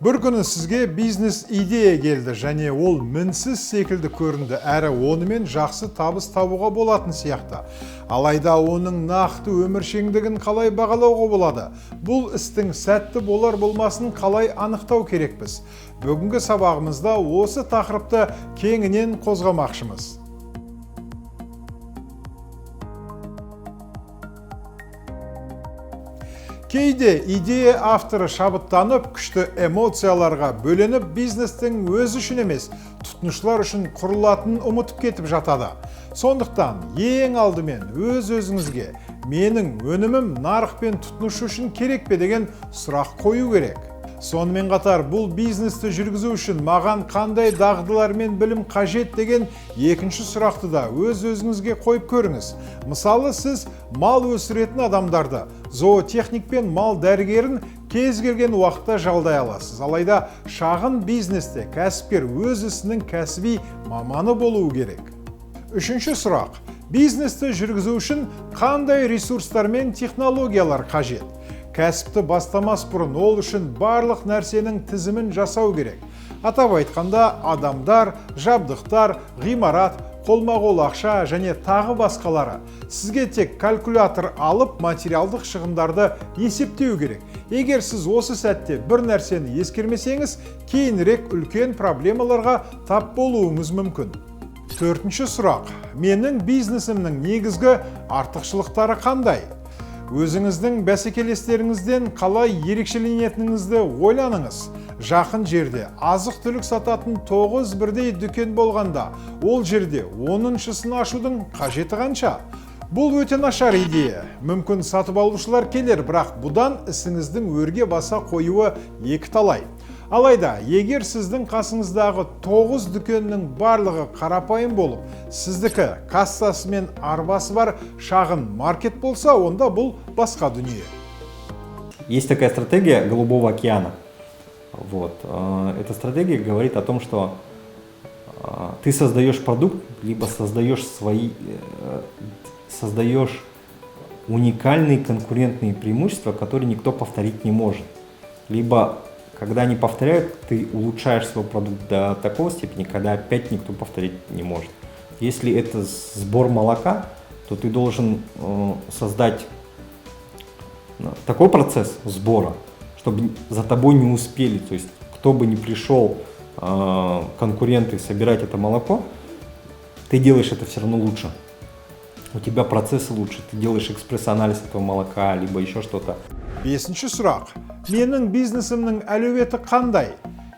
Бір күні сізге бизнес идея келді және ол мінсіз секілді көрінді, әрі онымен жақсы табыс табуға болатын сияқты. Алайда оның нақты өміршеңдігін қалай бағалауға болады? Бұл істің сәтті болар болмасын қалай анықтау керекпіз? Бүгінгі сабағымызда осы тақырыпты кеңінен қозғамақшымыз. Кейде идея авторы шабыттанып, күшті эмоцияларға бөленіп, бизнестің өзі үшін емес, тұтынушылар үшін құрылатынын ұмытып кетіп жатады. Сондықтан ең алдымен өз өзіңізге менің өнімім нарық пен тұтынушы үшін керек пе деген сұрақ қою керек. Сонымен қатар бұл бизнесті жүргізу үшін маған қандай дағдылар мен білім қажет деген екінші сұрақты да өз өзіңізге қойып көріңіз. Мысалы, сіз мал өсіретін адамдарды, зоотехник пен мал дәрігерін кез келген уақытта жалдай аласыз. Алайда шағын бизнесте кәсіпкер өз ісінің кәсіби маманы болуы керек. Үшінші сұрақ. Бизнесті жүргізу үшін қандай ресурстар мен технологиялар қажет? Кәсіпті бастамас бұрын ол үшін барлық нәрсенің тізімін жасау керек. Атап айтқанда, адамдар, жабдықтар, ғимарат, қолма-қол ақша және тағы басқалары. Сізге тек калькулятор алып, материалдық шығындарды есептеу керек. Егер сіз осы сәтте бір нәрсені ескермесеңіз, кейінірек үлкен проблемаларға тап болуыңыз мүмкін. Төртінші сұрақ. Менің бизнесімнің негізгі артықшылықтары қандай? Өзіңіздің бәсекелестеріңізден қалай ерекшеленетініңізді ойланыңыз. Жақын жерде азық-түлік сататын 9 бірдей дүкен болғанда, ол жерде 10-шысын ашудың қажеті қанша? Бұл өте нашар идея. Мүмкін сатып алушылар келер, бірақ бұдан ісіңіздің өрге баса қоюы екі талай. Алайда, егер сіздің қасыңыздағы 9 дүкеннің барлығы қарапайым болып, сіздікі кассасы мен арбасы бар шағын маркет болса, онда бұл басқа дүние. Есть такая стратегия Голубого океана. Вот. Эта стратегия говорит о том, что ты создаешь продукт, либо создаешь уникальные конкурентные преимущества, которые никто повторить не может. Либо когда они повторяют, ты улучшаешь свой продукт до такой степени, когда опять никто повторить не может. Если это сбор молока, то ты должен создать такой процесс сбора, чтобы за тобой не успели. То есть кто бы ни пришел, конкуренты собирать это молоко, ты делаешь это все равно лучше. У тебя процессы лучше, ты делаешь экспресс-анализ этого молока, либо еще что-то. Бесінші сұрақ. Менің бизнесімнің әлеуеті қандай?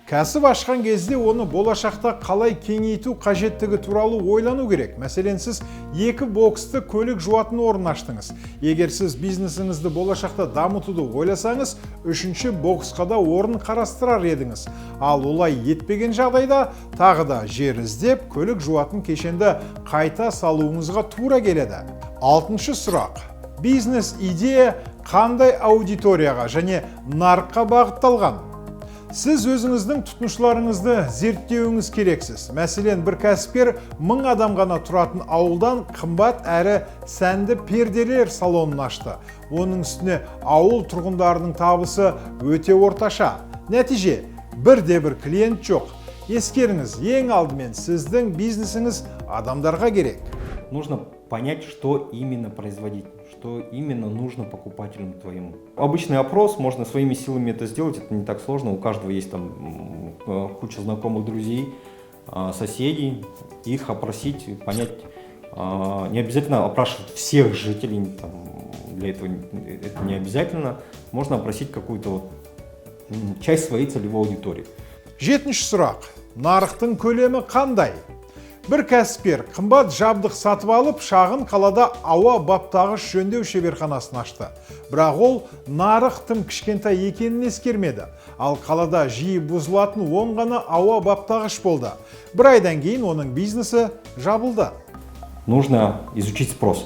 Кәсіп ашқан кезде оны болашақта қалай кеңейту қажеттігі туралы ойлану керек. Мәселен, сіз екі боксты көлік жуатын орын аштыңыз. Егер сіз бизнесіңізді болашақта дамытуды ойласаңыз, үшінші боксқа да орын қарастырар едіңіз. Ал олай етпеген жағдайда тағы да жер іздеп, көлік жуатын кешенді қайта салуыңызға тура келеді. Алтыншы сұрақ. Бизнес идея қандай аудиторияға және нарыққа бағытталған? Сіз өзіңіздің тұтынушыларыңызды зерттеуіңіз керексіз. Мәселен, бір кәсіпкер 1000 адам ғана тұратын ауылдан қымбат әрі сәнді перделер салонын ашты. Оның үстіне ауыл тұрғындарының табысы өте орташа. Нәтиже, бірде бір клиент жоқ. Ескеріңіз, ең алдымен сіздің бизнесіңіз адамдарға керек. Нужно понять, что именно производить, что именно нужно покупателю твоему. Обычный опрос, можно своими силами это сделать, это не так сложно, у каждого есть там куча знакомых, друзей, соседей, их опросить, понять, не обязательно опрашивать всех жителей, там, для этого это не обязательно, можно опросить какую-то вот часть своей целевой аудитории. Жетінші сұрақ. Нарықтың көлемі қандай? Бір кәсіпкер қымбат жабдық сатып алып, шағын қалада ауа баптағыш жөндеу шеберханасын ашты. Бірақ ол нарық тым кішкентай екенін ескермеді. Ал қалада жиі бұзылатын 10 ғана ауа баптағыш болды. Бір айдан кейін оның бизнесі жабылды. Нужно изучить спрос.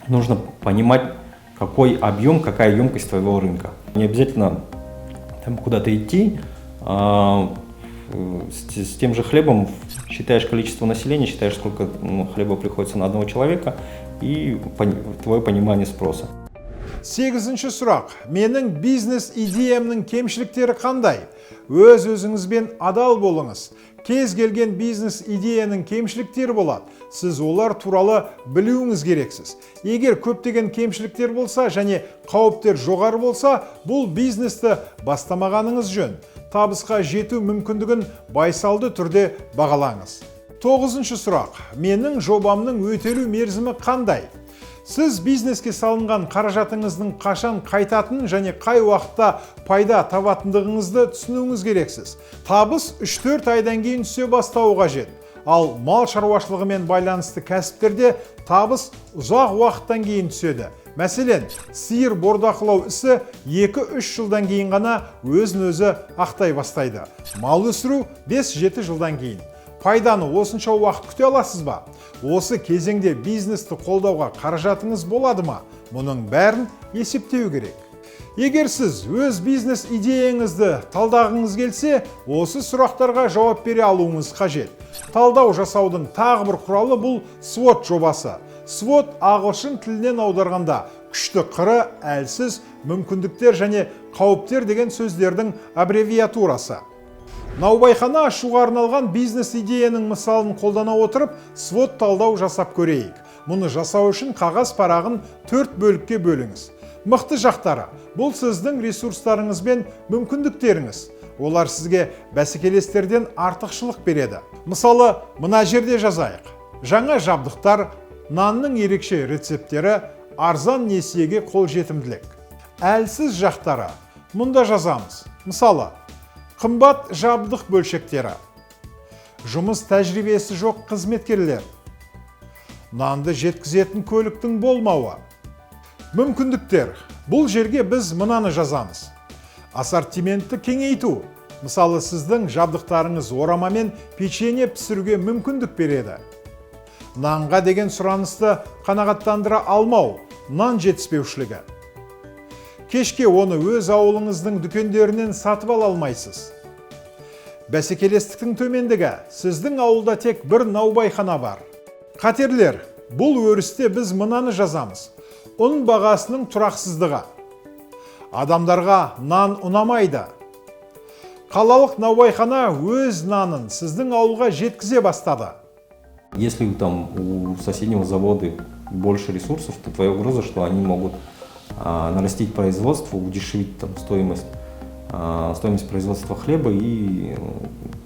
Нужно понимать, какой объем, какая емкость твоего рынка. Не обязательно там куда-то идти, с тем же хлебом считаешь количество населения, считаешь, сколько, ну, хлеба приходится на одного человека, и твое понимание спроса. Сегізінші сұрақ. Менің бизнес идеямның кемшіліктері қандай? Өз өзіңізбен адал болыңыз. Кез келген бизнес идеяның кемшіліктері болады. Сіз олар туралы білуіңіз керексіз. Егер көптеген кемшіліктер болса және қауіптер жоғары болса, бұл бизнесті бастамағаныңыз жөн. Табысқа жету мүмкіндігін байсалды түрде бағалаңыз. Тоғызыншы сұрақ. Менің жобамның өтелу мерзімі қандай? Сіз бизнеске салынған қаражатыңыздың қашан қайтатынын және қай уақытта пайда табатындығыңызды түсінуіңіз керексіз. Табыс 3-4 айдан кейін түсе бастауы қажет. Ал мал шаруашылығымен байланысты кәсіптерде табыс ұзақ уақыттан кейін түседі. Мәселен, сиыр бордақылау ісі 2-3 жылдан кейін ғана өзін өзі ақтай бастайды. Мал өсіру 5-7 жылдан кейін. Пайданы осынша уақыт күте аласыз ба? Осы кезеңде бизнесті қолдауға қаражатыңыз болады ма? Мұның бәрін есептеу керек. Егер сіз өз бизнес идеяңызды талдағыңыз келсе, осы сұрақтарға жауап бере алуыңыз қажет. Талдау жасаудың тағы бір құралы бұл SWOT жобасы. SWOT ағылшын тілінен аударғанда күшті қыры, әлсіз, мүмкіндіктер және қауіптер деген сөздердің аббревиатурасы. Наубайхана ашуға арналған бизнес идеяның мысалын қолдана отырып, SWOT талдау жасап көрейік. Мұны жасау үшін қағаз парағын 4 бөлікке бөліңіз. Мықты жақтары – бұл сіздің ресурстарыңыз бен мүмкіндіктеріңіз. Олар сізге бәсекелестерден артықшылық береді. Мысалы, мына жерде жазайық. Жаңа жабдықтар, нанның ерекше рецепттері, арзан несиеге қолжетімділік. Әлсіз жақтары – мұнда жазамыз. Мысалы, қымбат жабдық бөлшектері, жұмыс тәжірибесі жоқ қызметкерлер, нанды жеткізетін көліктің болмауы. Мүмкіндіктер. Бұл жерге біз мынаны жазамыз. Ассортиментті кеңейту. Мысалы, сіздің жабдықтарыңыз орамамен печенье пісіруге мүмкіндік береді. Нанға деген сұранысты қанағаттандыра алмау, нан жетіспеушілігі. Кешке оны өз ауылыңыздың дүкендерінен сатып ала алмайсыз. Бәсекелестіктің төмендігі. Сіздің ауылда тек бір наубайхана бар. Қатерлер. Бұл өрісте біз мынаны жазамыз. Ұн бағасының тұрақсыздығы. Адамдарға нан ұнамайды. Қалалық наубайхана өз нанын сіздің ауылға жеткізе бастады. Если там у соседнего завода больше ресурсов, то твоя угроза, что они могут нарастить производство, удешевить там стоимость производства хлеба, и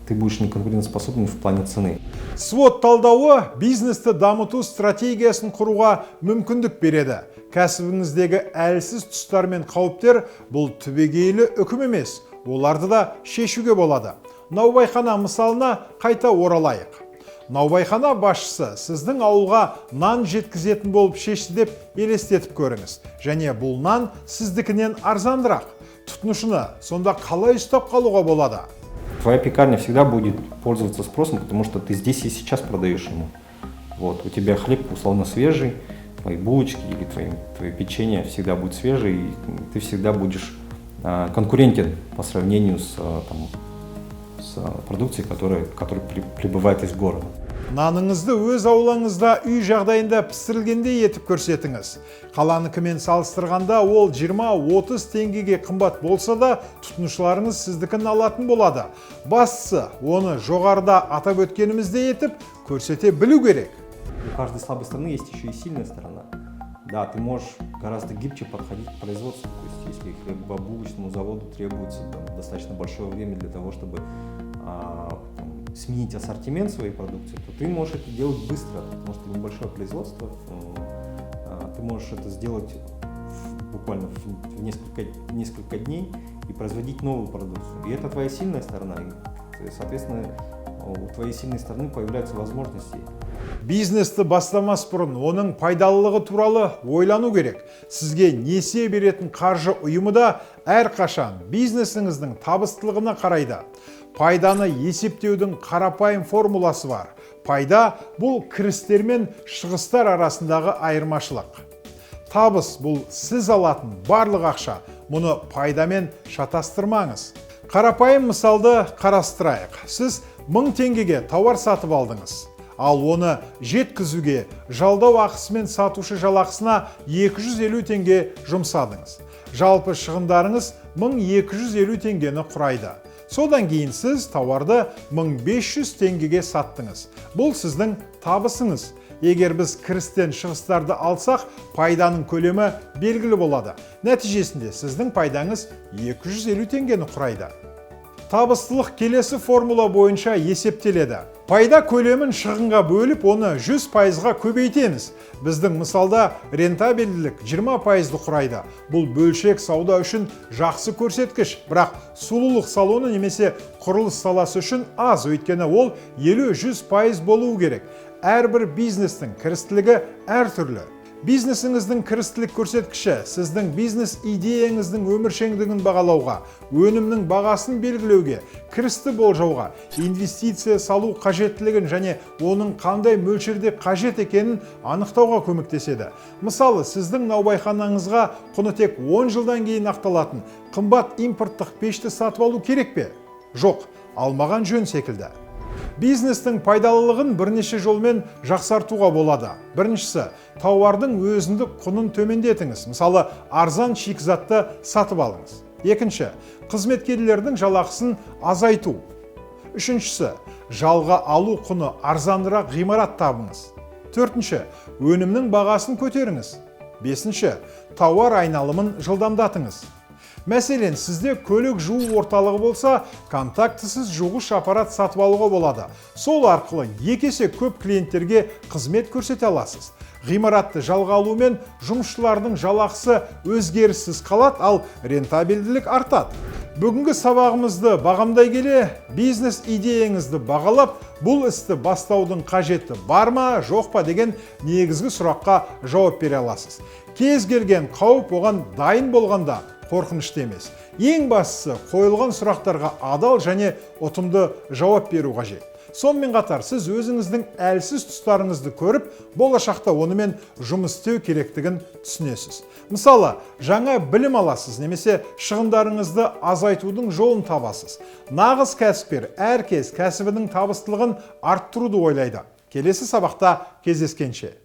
ты будешь неконкурентоспособен в плане цены. SWOT талдауы бизнесті дамыту стратегиясын құруға мүмкіндік береді. Кәсібіңіздегі әлсіз тұстар мен қауіптер бұл түбегейлі үкім емес, оларды да шешуге болады. Наубайхана мысалына қайта оралайық. Наубайхана басшысы сіздің ауылға нан жеткізетін болып шешті деп елестетіп көріңіз. Және бұл нан сіздікінен арзандырақ. Тұтынушыны сонда қалай ұстап қалуға болады? Твоя пекарня всегда будет пользоваться спросом, потому что ты здесь и сейчас продаешь ему. Вот, у тебя хлеб условно свежий, твои булочки или твои печенье всегда будет свежий, и ты всегда будешь конкурентен по сравнению там, с продукцией, которая прибывает из города. Наныңызды өз аулаңызда үй жағдайында пісірілгендей етіп көрсетіңіз. Қаланыкімен салыстырғанда ол 20-30 теңгеге қымбат болса да, тұтынушыларыңыз сіздікін алатын болады. Бастысы, оны жоғарыда атап өткеніміздей етіп көрсете білу керек. У каждой слабой стороны есть еще и сильная сторона. Да, ты можешь гораздо гибче подходить к производству. То есть, если хлебобулочному заводу требуется там достаточно большое время для того, чтобы там сменить ассортимент своей продукции, то ты можешь это делать быстро, потому что небольшое производство, ты можешь это сделать буквально в несколько дней и производить новую продукцию. И это твоя сильная сторона, и, соответственно, у твоей сильной стороны появляются возможности. Бизнесті бастамас бұрын оның пайдалылығы туралы ойлану керек. Сізге несие беретін қаржы ұйымы да әрқашан бизнесіңіздің табыстылығына қарайды. Пайданы есептеудің қарапайым формуласы бар. Пайда бұл кірістер мен шығыстар арасындағы айырмашылық. Табыс бұл сіз алатын барлық ақша. Мұны пайдамен шатастырмаңыз. Қарапайым мысалды қарастырайық. Сіз 1000 теңгеге тауар сатып алдыңыз. Ал оны жеткізуге жалдау ақысы мен сатушы жалақысына 250 теңге жұмсадыңыз. Жалпы шығындарыңыз 1250 теңгені құрайды. Содан кейін сіз тауарды 1500 теңгеге саттыңыз. Бұл сіздің табысыңыз. Егер біз кірістен шығыстарды алсақ, пайданың көлемі белгілі болады. Нәтижесінде сіздің пайдаңыз 250 теңгені құрайды. Табыстылық келесі формула бойынша есептеледі. Пайда көлемін шығынға бөліп, оны 100%-ға көбейтеміз. Біздің мысалда рентабельділік 20%-ды құрайды. Бұл бөлшек сауда үшін жақсы көрсеткіш, бірақ сұлулық салоны немесе құрылыс саласы үшін аз, өйткені ол 50-100% болуы керек. Әрбір бизнестің кірістілігі әртүрлі. Бизнесіңіздің кірістілік көрсеткіші сіздің бизнес идеяңыздың өміршеңдігін бағалауға, өнімнің бағасын белгілеуге, кірісті болжауға, инвестиция салу қажеттілігін және оның қандай мөлшерде қажет екенін анықтауға көмектеседі. Мысалы, сіздің наубайханаңызға құны тек 10 жылдан кейін ақталатын қымбат импорттық пешті сатып алу керек пе? Жоқ, алмаған жөн секілді. Бизнестің пайдалылығын бірнеше жолмен жақсартуға болады. Біріншісі, тауардың өзіндік құнын төмендетіңіз. Мысалы, арзан шикізатты сатып алыңыз. Екінші, қызметкерлердің жалақысын азайту. Үшіншісі, жалға алу құны арзанырақ ғимарат табыңыз. Төртінші, өнімнің бағасын көтеріңіз. Бесінші, тауар айналымын жылдамдатыңыз. Мәселен, сізде көлік жуу орталығы болса, контактісіз жуғыш аппарат сатып алуға болады. Сол арқылы екі есе көп клиенттерге қызмет көрсете аласыз. Ғимаратты жалға алумен жұмысшылардың жалақысы өзгеріссіз қалады, ал рентабельділік артады. Бүгінгі сабағымызды бағамдай келе, бизнес идеяңызды бағалап, бұл істі бастаудың қажеті бар ма, жоқ па деген негізгі сұраққа жауап бере аласыз. Кез келген қауіп оған дайын болғанда қорқынышты емес. Ең бастысы, қойылған сұрақтарға адал және ұтымды жауап беру қажет. Сонымен қатар, сіз өзіңіздің әлсіз тұстарыңызды көріп, болашақта онымен жұмыс істеу керектігін түсінесіз. Мысалы, жаңа білім аласыз немесе шығындарыңызды азайтудың жолын табасыз. Нағыз кәсіпкер әркез кәсібінің табыстылығын арттыруды ойлайды. Келесі сабақта кездескенше.